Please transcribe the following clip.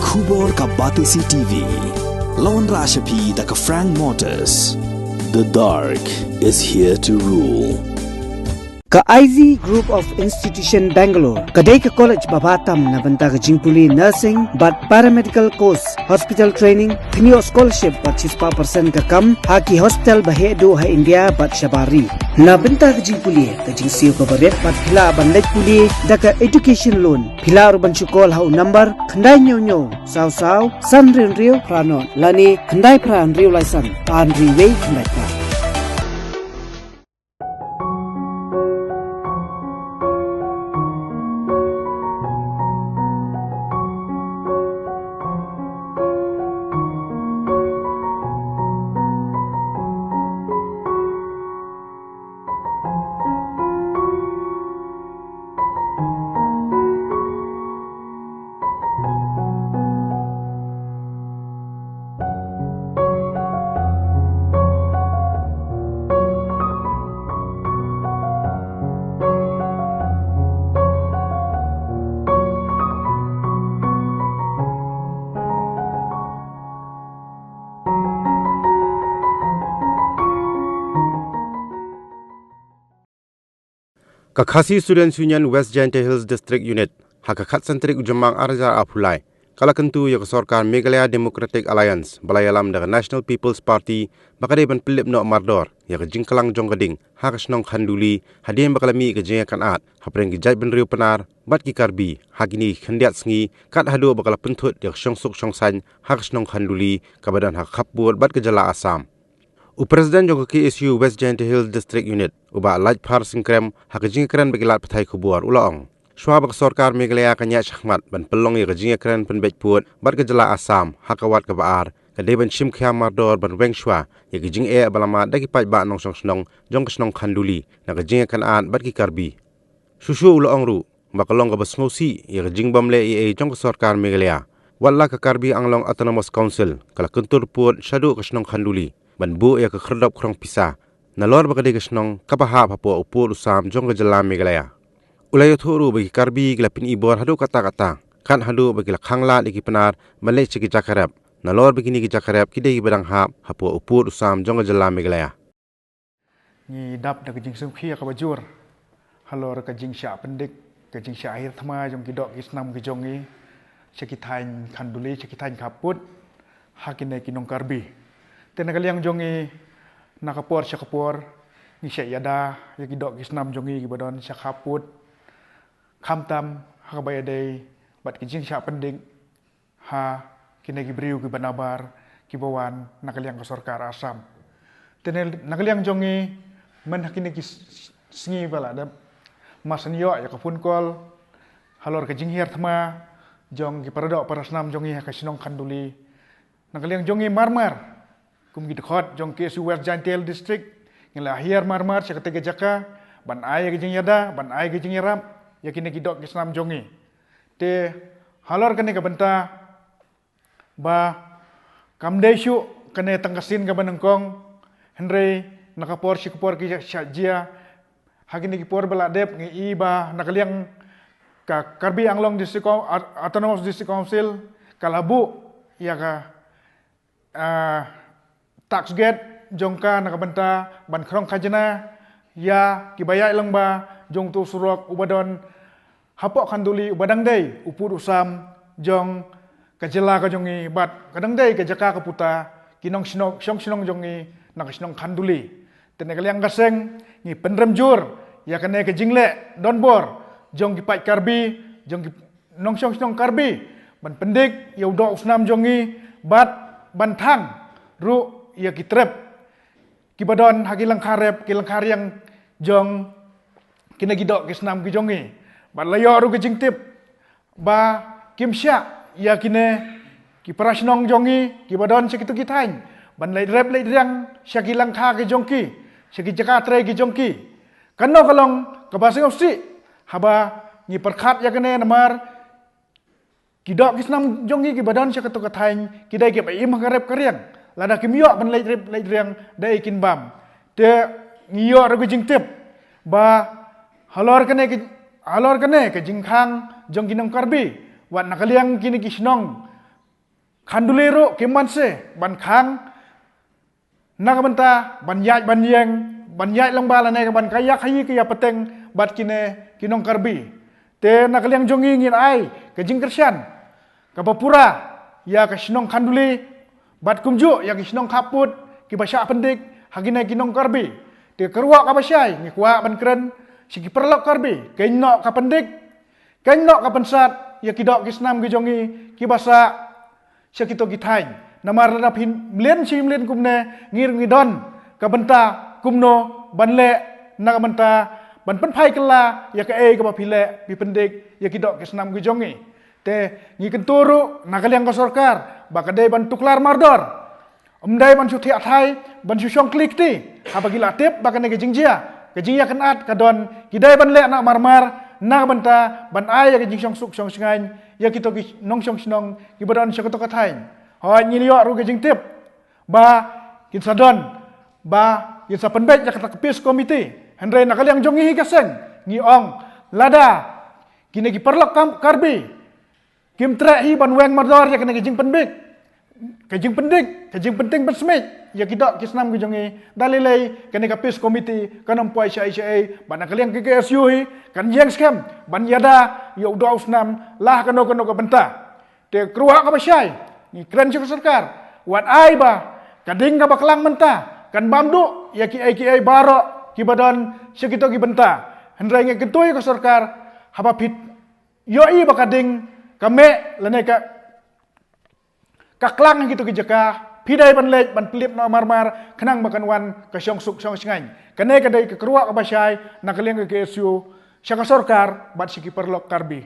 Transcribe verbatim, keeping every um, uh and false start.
Khubor ka Batesi T V. Lawan Rashapi da ka Frank Motors. The dark is here to rule. Ka I Z Group of Institution Bangalore ka dei ka college ba bha tam na bynta ka jingpule nursing bad paramedical course, hospital training, kynioh scholarship bad shispah percent ka kam ha ki hospital ba heh duh ha India bad shabar ri. Na bynta ka jingpule, ka jingsiew kaba rit bad phi lah ban leit pule da ka education loan. Phi lah ruh ban shu call ha u number khyndai hynñiew hynñiew saw saw san hynriew hynriew phra nod lane khyndai phra hynriew lai san ar hynriew wei khyndai phra. Ka Khasi Students Union West Jaintia Hills District Unit, ha ka khatsan tarik u Jymmang ar hajar arphew lai, ka la kyntu ïa ka sorkar Meghalaya Democratic Alliance ba la ïalam da ka National People's Party ba ka dei ban pynlip noh mardor ïa ka jingklang jong ka ding ha ka shnong Khanduli hadien ba ka la mih ka jingïakynad hapdeng ki jaitbynriew Pnar bad ki Karbi ha kine ki khyndiat sngi, kat haduh ba ka la pynthut ïa ka shongsuk shongsaiñ ha ka shnong Khanduli kaba don ha ka khappud bad ka jylla Assam. U President jong ka K S U West Jaintia Hills District Unit, u Bah Laitphar Singkrem, ha ka jingïakren bad ki lad pathai khubor u la ong, shuwa ba ka sorkar Meghalaya kan ïaid shakhmat ban pynlong ïa ka jingïakren pynbeit pud bad ka jylla Assam ha ka wat kaba ar, ka dei ban shim khia mardor ban weng shuwa ïa ka jingeh ba la mad da ki paidbah nongshong shnong jong ka shnong Khanduli na ka jingïakynad bad ki Karbi. Shuh shuh u la ong ruh ba ka long kaba sngewsih ïa ka jingbymleh ei ei jong ka sorkar Meghalaya, wat la ka Karbi Anglong Autonomous Council ka la kyntur pud shaduh ka shnong Khanduli ban buh ïa ka khyrdop khrong pisa, nalor ba ka dei ka shnong kaba hap hapoh u pud u sam jong ka jylla Meghalaya. U la ïathuh ruh ba ki Karbi ki la pyni bor haduh katta katta, kat haduh ba ki la khang lad ïa ki Pnar ban leit sha ki jaka rep, nalor ba kine ki jaka rep ki dei kiba dang hap hapoh u pud u sam jong ka jylla Meghalaya. Ngi dap da ka jingsngewkhia kaba jur halor ka jingshah pyndik, ka jingshah hiar thma jong ki doh ki snam ki jong ngi sha ki thaiñ Khanduli, sha ki thaiñ khappud ha kine ki nong Karbi. Te na ka liang jong ngi, na ka por sha ka por ngi shah ïada ïa ki doh ki snam jong ngi kiba don sha khappud, khamtam ha kaba ïadei bad ki jingshah pyndik ha kine ki briew kiba nabar kiba wan na ka liang ka sorkar Assam. Te na ka liang jong ngi, myn ha kine ki s-, s-, sngi ba la dep, mar shen ïoh ïa ka phone call halor ka jinghiar thma jong ki paradoh parasnam jong ngi ha ka shnong Khanduli. Na ka liang jong ngi mar mar, kum ki dkhot jong K S U West Jaintia Hills District, ngi la hiar mar mar sha katei ka jaka ban ai ka jingïada, ban ai ka jingïarap ïa kine ki doh ki snam jong ngi. Te halor kane ka bynta ba kam dei shuh kane tang ka sien kaba nyngkong, hynrei na ka por sha ka por ki shah jia, ha kine ki por ba la dep ngi i ba na ka liang ka Karbi Anglong District Coun-, Aut-, Autonomous District Council ka la buh ïa ka ah, tax gate jong ka na ka bynta ban khrong khajna ïa kiba ïaid lyngba jong utu u surok uba don hapoh Khanduli uba dang dei u pud u sam jong ka jylla ka jong ngi bad ka dang dei ka jaka ka puta ki nongshong shnong jong ngi na ka shnong Khanduli. Te na ka liang ka seng ngi pynrem jur ïa kane ka jingleh donbor jong ki paid Karbi, jong ki nongshong shnong Karbi ban pyndik ïa u doh u snam jong ngi bad ban thang ruh ïa ki trep kiba don ha ki lyngkha rep ki lyngkha riang jong kine ki doh ki snam ki jong ngi. Bad la ïoh ruh ka jingtip ba kim shah ïa kine ki parashnong jong ngi kiba don sha kitu ki thaiñ ban leit rep leit riang sha ki lyngkha ki jong ki, sha ki jaka trei ki jong ki. Kano ka long kaba sngewsih haba ngi pyrkhat ïa kane, namar ki doh ki snam jong ngi kiba don sha katu ka thaiñ ki dei kiba im ha ka rep ka riang. Lada kim ïoh ban leit rep leit riang da ei kin bam. Te ngi ïoh ruh ka jingtip ba halor kane ka, halor kane ka jingkhang jong ki nong Karbi, wat na ka liang kine ki shnong khanduli ruh kim banse ban khang na ka bynta ban ïaid ban ïeng, ban ïaid lang ba lane ka ban ka ïa khaïi ka ïa pateng bad kine ki nong Karbi. Te na ka liang jong ngi ngin ai ka jingkyrshan kaba pura ïa ka shnong khanduli bad kumjuh ïa ka shnong khappud kiba shah pyndik ha kine ki nong Karbi. Te ka ruah kaba shai ngi kwah ban kren sha ki paralok Karbi, keiñ noh ka pyndik, keiñ noh ka pynsat ïa ki doh ki snam ki jong ngi kiba sah sha kito ki thaiñ. Namar lada phin mlien shi mlien kumne, ngi ruh ngi don ka bynta kumno ban leh na ka bynta ban pynphai kylla ïa kaei kaba phi leh, phi pyndik ïa ki doh ki snam ki jong ngi. Te ngi kyntu ruh na ka liang ka sorkar ba ka dei ban tuklar mardor, ym dei ban shu thiah thai, ban shu shong kli kti. Haba ki la tip ba kane ka jingjia, ka jingïakynad ka don, ki dei ban leh noh marmar na ka bynta ban ai ïa ka jingshongsuk shongshngaiñ ïa kito ki nongshong shnong kiba don sha kato ka thaiñ. Hooid, ngi la ïoh ruh ka jingtip ba kin sa don, ba kin sa pynbeit ïa kata ka peace committee. Hynrei na ka liang jong ngi hi ka seng ngi ong, lada kine ki paralok Kam-, Karbi kim treh hi ban weng mardor ïa kane ka jingpynbeit, ka jingpyndik, ka jingpynting pynsmit ïa ki doh ki snam ki jong ngi, da lei lei kane ka peace committee kan ym poi shaei shaei, bad na ka liang ka K S U hi kan ïeng skhem ban ïada ïa u doh u snam la ha kano kano ka bynta. Te ka ruah kaba shai ngi kren sha ka sorkar, wat ai ba ka ding kaba klang mynta kan bam duh ïa kiei kiei baroh kiba don sha kito ki bynta. Hynrei ngi kyntu ïa ka sorkar, haba phi ïohi ba ka ding ka meh lane ka, ka klang ha kito ki jaka, phi dei ban leit ban pynlip noh marmar khnang ba kan wan ka shongsuk shongshngaiñ. Kane ka dei ka ruah kaba shai na ka liang ka K S U sha ka sorkar bad sha ki paralok Karbi.